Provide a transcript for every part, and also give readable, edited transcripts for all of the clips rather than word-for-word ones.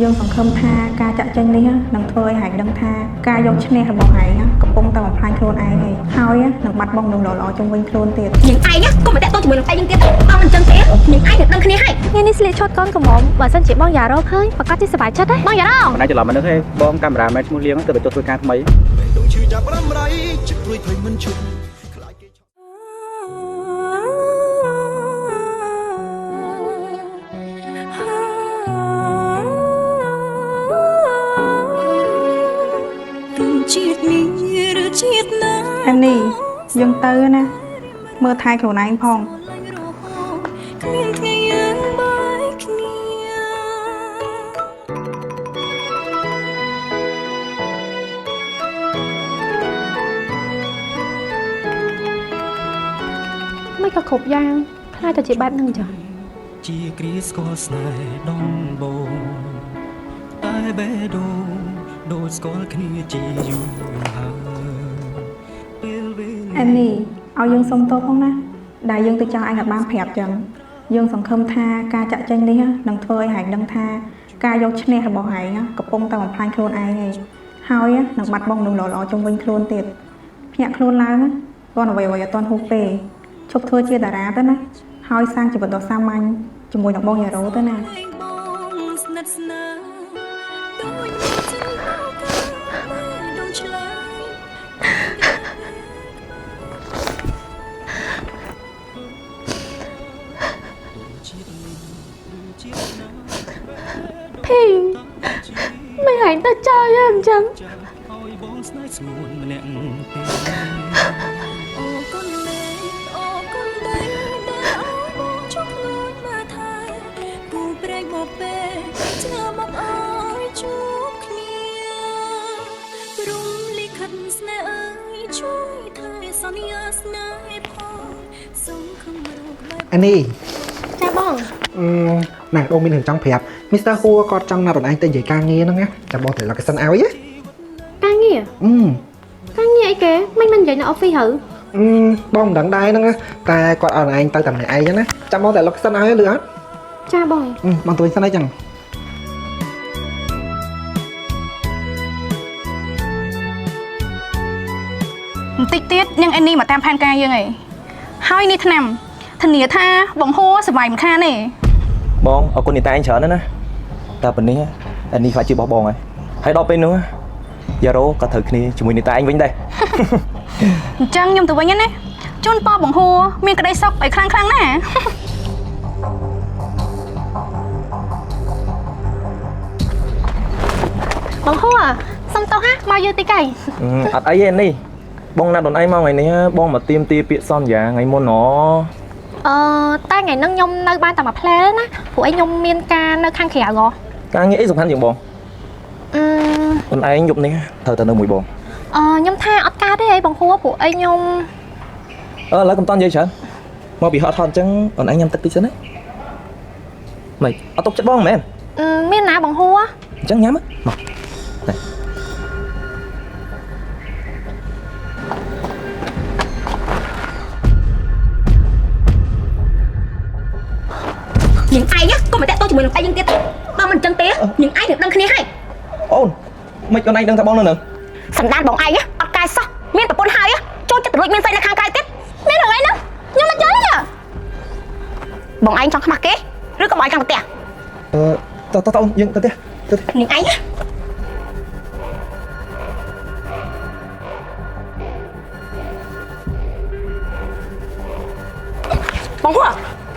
យើងសង្ឃឹមថាការចាក់ចេញនេះនឹងធ្វើឲ្យហែងដឹងថាការយកឈ្នះរបស់ហែងកំពុងតែបំផ្លាញខ្លួនឯងឯងហើយនឹងបាត់បង់មនុស្សល្អៗជុំវិញខ្លួនទៀត។ នាងឯងកុំមកតាក់ទងជាមួយនឹងឯងយើងទៀតបើមិនអញ្ចឹងទេនាងឯងនឹងដឹងគ្នាហើយ។ ថ្ងៃនេះស្លៀកឈុតកូនកំមុំបើសិនជាបងយ៉ារ៉ូឃើញប្រកាសជាសប្បាយចិត្តហ៎បងយ៉ារ៉ូ។ មិនច្រឡំមកនឹងទេបងកាមេរ៉ាមែនឈ្មោះលៀងទៅទៅធ្វើការថ្មី។ ដងឈឺចាប់រំរៃចិត្តព្រួយភ័យមិនឈប់ខ្លាចគេ ជាតិនេះឬជាតិណា អានេះយើងទៅណាមើលថែខ្លួនឯងផង។ គ្មានថ្ងៃយើងបែកគ្នា។ មិនក៏គ្រប់យ៉ាងខ្លាចតែជាបែបហ្នឹងចឹង ជាគ្រាស្គាល់ស្នេហ៍ដំបងតែបេះដូងដូចស្គាល់គ្នាជាយូរហើយពេលវេលា អានេះឲ្យយើងសុំទោសផងណាដែលយើងទៅចង់ឯងឲ្យបានប្រាប់ចឹងយើងសង្ឃឹមថាការចាក់ចេញនេះនឹងធ្វើឲ្យហែងដឹងថាការយកឈ្នះរបស់ហែងកំពុងតែបំផ្លាញខ្លួនឯងឯងហើយនឹងបាត់បង់មនុស្សល្អៗជុំវិញខ្លួនទៀតភ្ញាក់ខ្លួនឡើងទាន់អ្វីអ្វីអត់ទាន់ហួសទេឈប់ធ្វើជាតារាទៅណាហើយសាងជីវិតដ៏សាមញ្ញជាមួយនឹងបងយ៉ារ៉ូទៅណា។ បងស្និទ្ធស្នាលដូចចិនបោកាដងឆ្លើយ ភីងមិនហែងទៅចោលយើងអញ្ចឹង ឲ្យបងស្នេហ៍ស្ងួនម្នាក់ទេ អូគុណលេអូគុណដេដែលឲ្យបងជុកខ្លួនមកថែគូប្រែកមកពេលជឿមកឲ្យជួបគ្នាព្រមលិខិតស្នេហ៍អើយជួយថែសន្យាស្នេហ៍ផងសូមខំរកបែប អានេះ ចាបង។ អឺណាបងមានរឿងចង់ប្រាប់ Mr. ហួរគាត់ចង់ណាត់អូនឯងទៅនិយាយការងារហ្នឹងណាចាំបងត្រូវ location ឲ្យណា។ ការងារ? អឺ ការងារអីគេមិនមិននិយាយនៅ office ហៅ? អឺបងមិនដឹងដែរហ្នឹងណាតែគាត់ឲ្យអូនឯងទៅតែម្នាក់ឯងហ្នឹងណាចាំបងតែ location ឲ្យលឺអត់? ចាបង។ អឺបងទៅវិញសិនអីចឹង។ បន្តិចទៀតនាងអេនីមកតាមផែនការយើងឯងហើយនេះឆ្នាំធានាថាបងហួរសប្បាយមិនខានទេ។ បងអរគុណនីតាឯងច្រើនណាស់ណាតែប៉ុណ្នេះអានេះខ្លាចជារបស់បងហើយហើយដល់ពេលនោះយ៉ារ៉ូក៏ត្រូវគ្នាជាមួយនីតាឯងវិញដែរ។ អញ្ចឹងខ្ញុំទៅវិញណាជូនពរបងហួរមានក្តីសុខឲ្យខ្លាំងខ្លាំងណា។ បងហួរសុំទោសណាមកយឺតតិចឯង។ អត់អីទេនេះបងណាត់អូនឯងមកថ្ងៃនេះបងមកទៀមទាពាក្យសន្យាថ្ងៃមុនណ អឺតែថ្ងៃហ្នឹងខ្ញុំនៅបានតែមួយផ្លែណាព្រោះអីខ្ញុំមានការនៅខាងក្រៅហ៎។ ការងារអីសំខាន់ជាងបង? អឺ អូនឯងយប់នេះត្រូវតែនៅមួយបង។ អឺខ្ញុំថាអត់កើតទេអីបងហួរព្រោះអីខ្ញុំ អឺឥឡូវកុំតន់និយាយច្រើនមកពីហត់ហត់អញ្ចឹងអូនឯងញ៉ាំទឹកតិចសិនណាម៉េចអត់ទុកចិត្តបងមែន? អឺមានណាបងហួរ។ អញ្ចឹងញ៉ាំមកតែ នាងឯងកុំមកតាក់ទងជាមួយនឹងឯងយើងទៀតបើមិនអញ្ចឹងទេនាងឯងនឹងដឹងគ្នាហើយ។ អូនមិនអូនឯងដឹងថាបងនៅនឹង? សន្តានបងឯងអត់កាយសោះមានប្រពន្ធហើយចូលចិត្តទៅលួចមានស្អីនៅខាងក្រៅទៀតមានរឿងអីហ្នឹងខ្ញុំមិនយល់ទេបងឯងចង់ខ្មាស់គេឬក៏បងឯងចង់ទៅផ្ទះ? អឺតោះតោះអូនយើងទៅផ្ទះទៅផ្ទះ។ នាងឯងបងហួរ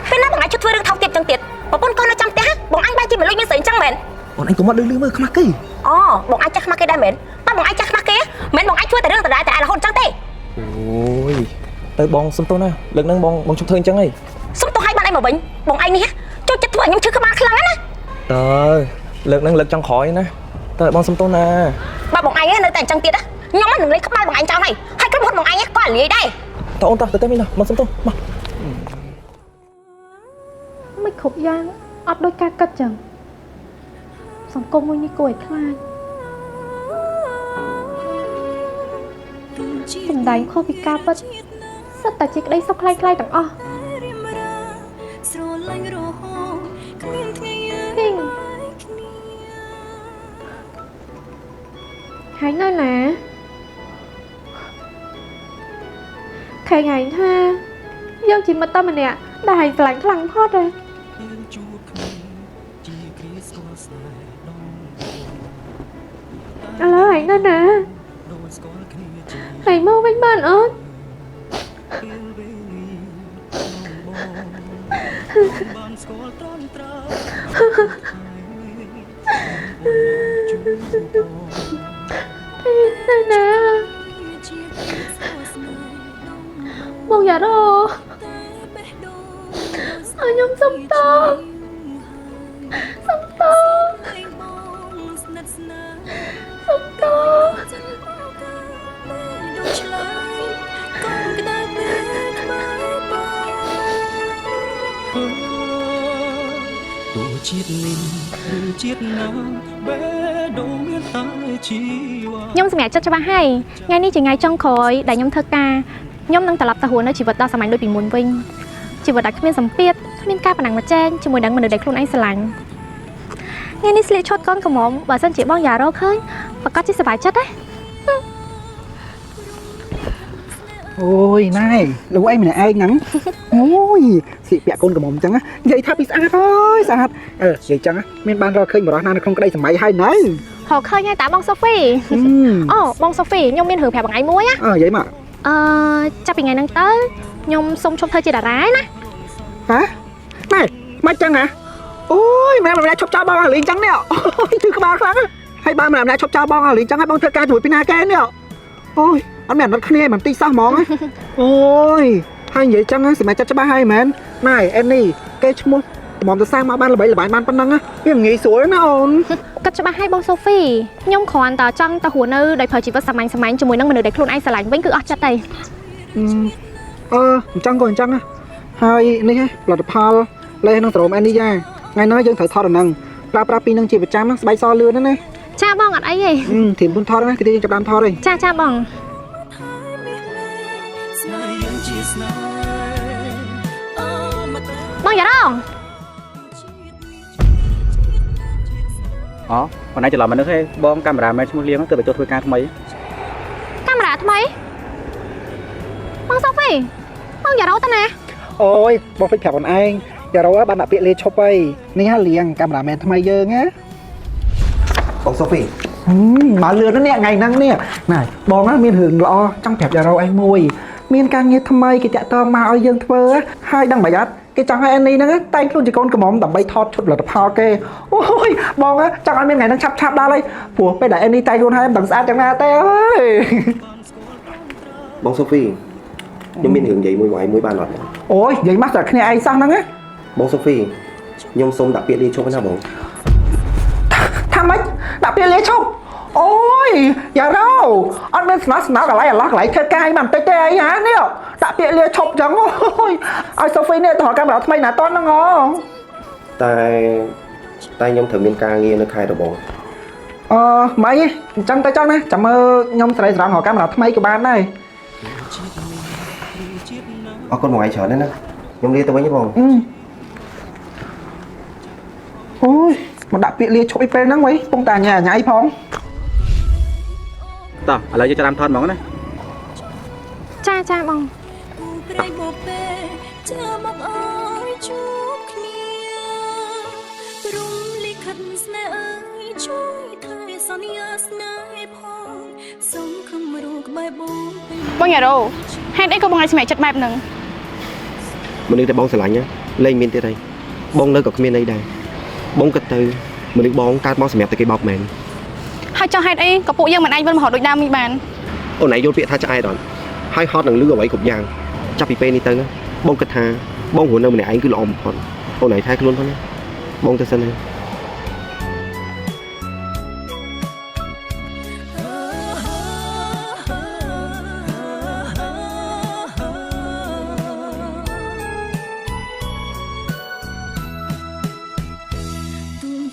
ពេលណាបងឯងជិះធ្វើរឿងថោកទាបចឹងទៀតប្រពន្ធកូននៅចាំផ្ទះបងអញបែរជាមកលួចមានស្រីចឹងមែន? អូនឯងកុំមកលឺលឺមើលខ្មាស់គេ។ អូបងឯងចាស់ខ្មាស់គេដែរមែនតើបងឯងចាស់ខ្មាស់គេមែនបងឯងធ្វើតែរឿងដដែលតែឯងរហូតចឹងទេ? អូយទៅបងសុំទោសណាលើកហ្នឹងបងបងជប់ធ្វើអញ្ចឹងហី។ សុំទោសឲ្យបានអីមកវិញបងឯងនេះចូលចិត្តធ្វើឲ្យខ្ញុំឈឺក្បាលខ្លាំងណាស់។ តើលើកហ្នឹងលើកចុងក្រោយណាតើបងសុំទោសណា។ បើបងឯងនៅតែអញ្ចឹងទៀតខ្ញុំនឹងលេងក្បាលបងឯងចោលហើយហើយក្រុមហ៊ុនបងឯងក៏លាយដែរ។ តើអូនតោះទៅទៅមីណាបងសុំទោសមក។ មិនគ្រប់យ៉ាងអត់ដូចការគិតចឹងសង្គមមួយនេះគួរឲ្យខ្លាចសំដែងខុសពីការពិតសិតតែជាក្តីសុខคล้ายៗទាំងអស់ ស្រឡាញ់រហូតគ្មានថ្ងៃយើង ភីង បែកគ្នា។ ហើយនៅណាខែថ្ងៃថាយើងជាមិត្តតែម្នាក់ដែលហែងស្រឡាញ់ខ្លាំងផុតហើយឥឡូវហែងនៅណាហែងមកវិញបានអត់នៅណាបងយ៉ារ៉ូខ្ញុំសុំតសុំតសុំតជាតិនេះឬជាតិណាបេះដូងមានតែជីវ៉ា ខ្ញុំសម្រេចចិត្តច្បាស់ហើយថ្ងៃនេះជាថ្ងៃចុងក្រោយដែលខ្ញុំធ្វើការខ្ញុំនឹងត្រឡប់ទៅរស់នៅជីវិតដ៏សាមញ្ញដូចពីមុនវិញជីវិតដែលគ្មានសម្ពាធគ្មានការប្រណាំងប្រជែងជាមួយនឹងមនុស្សដែលខ្លួនឯងស្រឡាញ់ថ្ងៃនេះស្លៀកឈុតកូនក្រមុំបើសិនជាបងយ៉ារ៉ូឃើញប្រកាសជាសប្បាយចិត្តហ៎ អូយណែលោកឯងម្នាក់ឯងហ្នឹងអូយស្លៀកពាក់កូនក្រមុំអញ្ចឹងនិយាយថាពីស្អាតហើយស្អាតអឺនិយាយចឹងមានបានរកឃើញបរិះណានៅក្នុងក្តីសម័យហើយនៅ រកឃើញហើយតាបងសូហ្វីអូបងសូហ្វីខ្ញុំមានរឿងប្រាប់បងឯងមួយណា អើនិយាយមក អឺចាប់ពីថ្ងៃហ្នឹងទៅខ្ញុំសូមឈប់ធ្វើជាតារាណា ហ៎ណែមិនចឹងហ៎អូយម្នាក់ម្នាក់ឈប់ចោលបងអាលីងចឹងនេះអូយគឺក្បាលខ្លាំងហើយបើម្នាក់ម្នាក់ឈប់ចោលបងអាលីងចឹងហើយបងធ្វើការជាមួយពីណាគេនេះអូយអត់មានអាណិតគ្នាមិនតិចសោះហ្មងអូយហើយនិយាយចឹងសម្រាប់ចិត្តច្បាស់ហើយមែនណែអេនេះគេឈ្មោះតម្រាំទៅសាងមកបានល្បីល្បាញបានប៉ុណ្ណឹងវាមិនងាយស្រួលណាអូន គិតច្បាស់ហើយបងសូហ្វីខ្ញុំគ្រាន់តែចង់ទៅរស់នៅដោយប្រើជីវិតសាមញ្ញសាមញ្ញជាមួយនឹងមនុស្សដែលខ្លួនឯងស្រឡាញ់វិញគឺអស់ចិត្តហើយ អឺអញ្ចឹងក៏អញ្ចឹងហើយនេះផលិតផលលេសនឹងសរោមអេនេះយ៉ាថ្ងៃនោះយើងត្រូវថតអាហ្នឹងប្រើប្រាស់ពីនឹងជាប្រចាំស្បែកសលឿនណាណា ចាបងអត់អីទេ ធៀមពុនថតណាទីយើងចាប់ដើមថតហើយ ចាចាបងបងយ៉ារង អូបងឯងច្រឡំមកនឹកហេបងកាមេរ៉ាមែនឈ្មោះលៀងទៅបញ្ចុះធ្វើការថ្មី កាមេរ៉ាថ្មីបងសូហ្វីបងយ៉ារ៉ូទៅណា អូយបងភ្លេចប្រាប់បងឯងយ៉ារ៉ូបានដាក់ពាក្យលេឈប់ហើយនេះហាលៀងកាមេរ៉ាមែនថ្មីយើងណា បងសូហ្វី មកលឿនណាស់នេះថ្ងៃហ្នឹងនេះណែបងណាមានរឿងល្អចង់ប្រាប់យ៉ារ៉ូឯងមួយមានការងារថ្មីគេតាក់ទងមកឲ្យយើងធ្វើហើយដឹងមិនអត់គេចង់ឲ្យអេនេះហ្នឹងតែងខ្លួនជាកូនក្រមុំដើម្បីថតឈុតផលិតផលគេអូយបងចង់ឲ្យមានថ្ងៃហ្នឹងឆាប់ឆាប់ដល់ហើយព្រោះពេលដែលអេនេះតែងខ្លួនហើយមិនដឹងស្អាតយ៉ាងណាទេអើយ បងសូហ្វីខ្ញុំមានរឿងនិយាយមួយមួយមួយបានអត់ អូយនិយាយមកតែគ្នាឯងសោះហ្នឹងណា បងសូហ្វីខ្ញុំសូមដាក់ពាក្យលាឈប់ណាបង ថាម៉េចដាក់ពាក្យលាឈប់អូយយ៉ារ៉ូអត់មានស្នោស្នោកន្លែងអាឡោះកន្លែងធ្វើការអីមិនតិចទេអីហានេះដាក់ពាក្យលាឈប់ចឹងអូយឲ្យសូហ្វីនេះទៅរកកាមេរ៉ាថ្មីណាតន់ហ្នឹងហ៎ តែតែខ្ញុំត្រូវមានការងារនៅខេត្តរបង អឺម៉េចអញ្ចឹងទៅចង់ណាចាំមើលខ្ញុំស្រ័យស្រង់រកកាមេរ៉ាថ្មីក៏បានដែរ អរគុណបងឯងច្រើនណាស់ណាខ្ញុំលាទៅវិញបង អូយមកដាក់ពាក្យលាឈប់អីពេលហ្នឹងវិញពងតែញ៉ៃញ៉ៃផង តោះឥឡូវយើងចាំថតហ្មងណា ចាចាបង ព្រៃបពេជឿមកអើយជួបគ្នាព្រមលិខិតស្នេហ៍អើយជួយថែសន្យាស្នេហ៍ផងសូមខំរកក្បែរបង បងយ៉ារ៉ូហេតុអីក៏បងឲ្យសម្រេចចិត្តបែបហ្នឹង មនុស្សតែបងស្រឡាញ់លែងមានទៀតហើយបងនៅក៏គ្មានអីដែរបងគិតទៅមនុស្សបងកើតមកសម្រាប់តែគេបោកមែន ហើយចុះហេតុអីក៏ពួកយើងមិនអាចវិលមករកដូចដើមវិញបាន អូនឯងយល់ពាក្យថាឆ្អែតអត់ហើយហត់នឹងលឺអ្វីគ្រប់យ៉ាងចាប់ពីពេលនេះទៅបងគិតថាបងរស់នៅម្នាក់ឯងគឺល្អបំផុតអូនឯងថែខ្លួនផងណាបងទៅសិនហើយ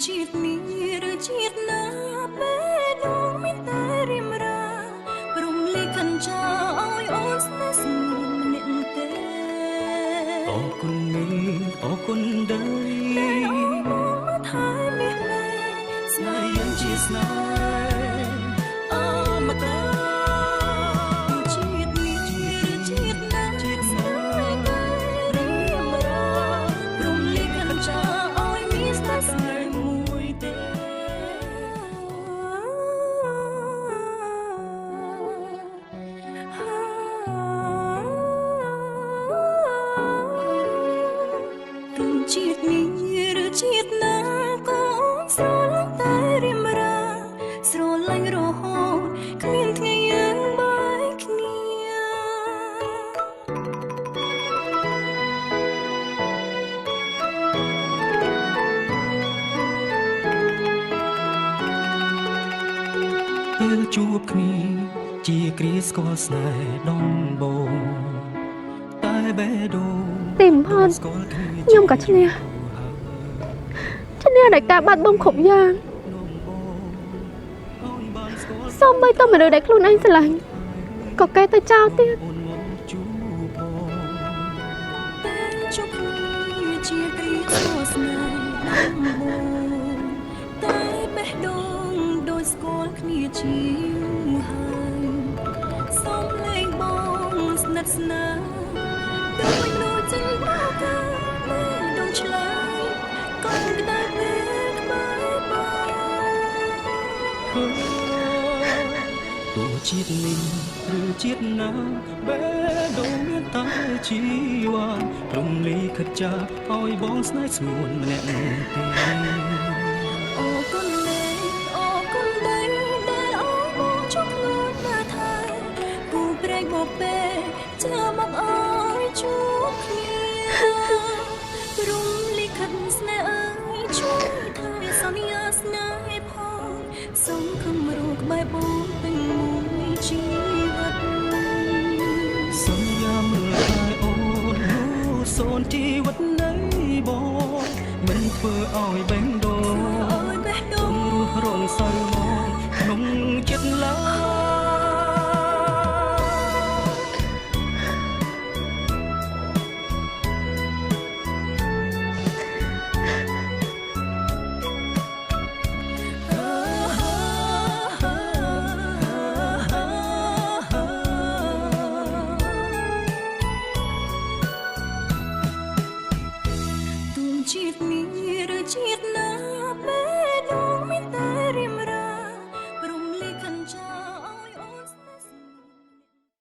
ជាតិនេះឬជាតិណាពេលនោះមានតែរៀមរាព្រំលីខិនចោឲ្យអូនស្នេហ៍ស្ងួនម្នាក់ទេ អរគុណមីអរគុណដី តែអូនមកថែមាសមេ ស្នេហ៍យើងជាស្នេហ៍អ ពេលជួបគ្នា ជាគ្រាស្គាល់ស្នេហ៍ដំបូងតែបេះដូង ទីបំផុត ស្គាល់គ្នា ខ្ញុំក៏ឈ្នះឈ្នះដោយការបាត់បង់គ្រប់យ៉ាងសូម្បីតែមនុស្សដែលខ្លួនឯងស្រឡាញ់ក៏គេទៅចោលទៀត អូនមកជួបបង ពេលជួបគ្នាជាគ្រាស្គាល់ស្នេហ៍ដំបូងតែបេះដូងដូចស្គាល់គ្នាជាយូរហើយសូមលេងបងស្និទ្ធស្នាលដូចមនុស្សចិនបោកាបេះដូងឆ្លើយកុំក្តៅពេលក្បែរបង ទោះជាតិនេះឬជាតិណាបេះដូងមានតែជីវ៉ាព្រំលីខិតចាឲ្យបងស្នេហ៍ស្ងួនម្នាក់ទេ អរគុណណាស់អរគុណដែរដែលអោបងជួបខ្លួនមកថាគូប្រែកមកពេលចាំមកអើយជួបគ្នាព្រំលិខិតស្នេហ៍អើយជួយថែសន្យាស្នេហ៍ផងសូមខំរកក្បែរបងពេញមួយជីវិត សន្យាមើលថែអូនហូសូនជីវិតនៃបងមិនធ្វើឲ្យបេះដូង ឲ្យបេះដូង រស់រងសៅមកក្នុងចិត្តឡើ